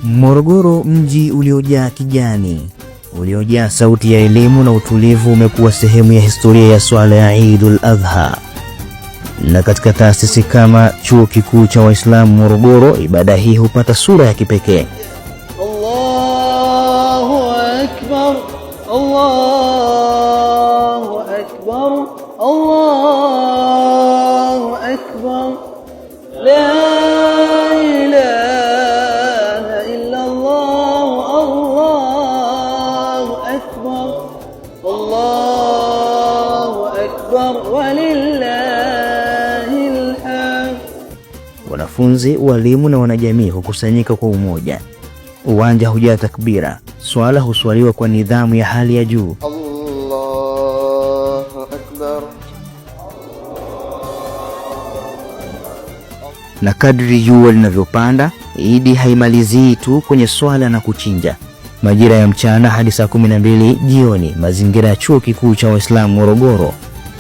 Morogoro, mji uliojaa kijani, uliojaa sauti ya elimu na utulivu, umekuwa sehemu ya historia ya swala ya Eidul Adha. Na katika taasisi kama Chuo Kikuu cha Waislamu Morogoro, ibada hii hupata sura ya kipekee. الله أكبر، الله أكبر، الله أكبر، لا إله إلا الله، الله أكبر، الله أكبر، ولله الحمد. Wanafunzi, walimu na wanajamii hukusanyika kwa umoja. Uwanja hujaa takbira, swala huswaliwa kwa nidhamu ya hali ya juu. الله أكبر. Na kadri jua linavyopanda, Idi haimalizii tu kwenye swala na kuchinja. Majira ya mchana hadi saa 12 jioni, mazingira ya Chuo Kikuu cha Waislamu Morogoro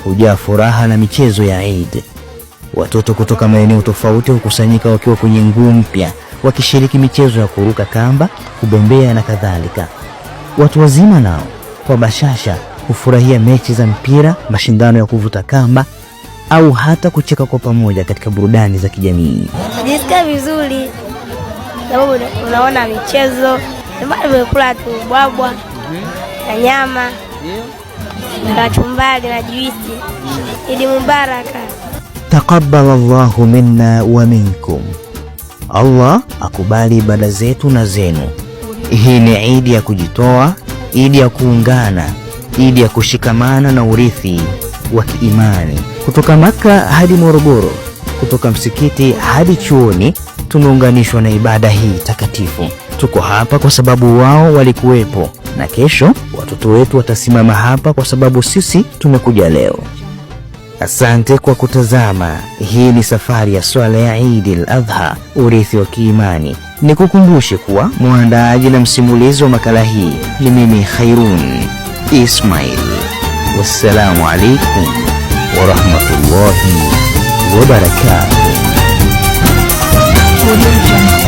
hujaa furaha na michezo ya Eid. Watoto kutoka maeneo tofauti hukusanyika wakiwa kwenye nguo mpya, wakishiriki michezo ya kuruka kamba, kubembea na kadhalika. Watu wazima nao kwa bashasha hufurahia mechi za mpira, mashindano ya kuvuta kamba au hata kucheka kwa pamoja katika burudani za kijamii. Najisikia vizuri sababu unaona michezo, nyumbani nimekula tu ubwabwa na nyama na kachumbari na juisi. Idi mubaraka. Taqabbal Allahu minna wa minkum, Allah akubali ibada zetu na zenu. Hii ni idi ya kujitoa, idi ya kuungana, idi ya kushikamana na urithi wa kiimani. Kutoka Maka hadi Morogoro, kutoka msikiti hadi chuoni, tumeunganishwa na ibada hii takatifu. Tuko hapa kwa sababu wao walikuwepo, na kesho watoto wetu watasimama hapa kwa sababu sisi tumekuja leo. Asante kwa kutazama. Hii ni safari ya swala ya Eid al-Adha, urithi wa kiimani. Nikukumbushe kuwa mwandaaji na msimulizi wa makala hii ni mimi Khairun Ismail. Wassalamu alaikum warahmatullahi wabarakatuh. Audio Jungle.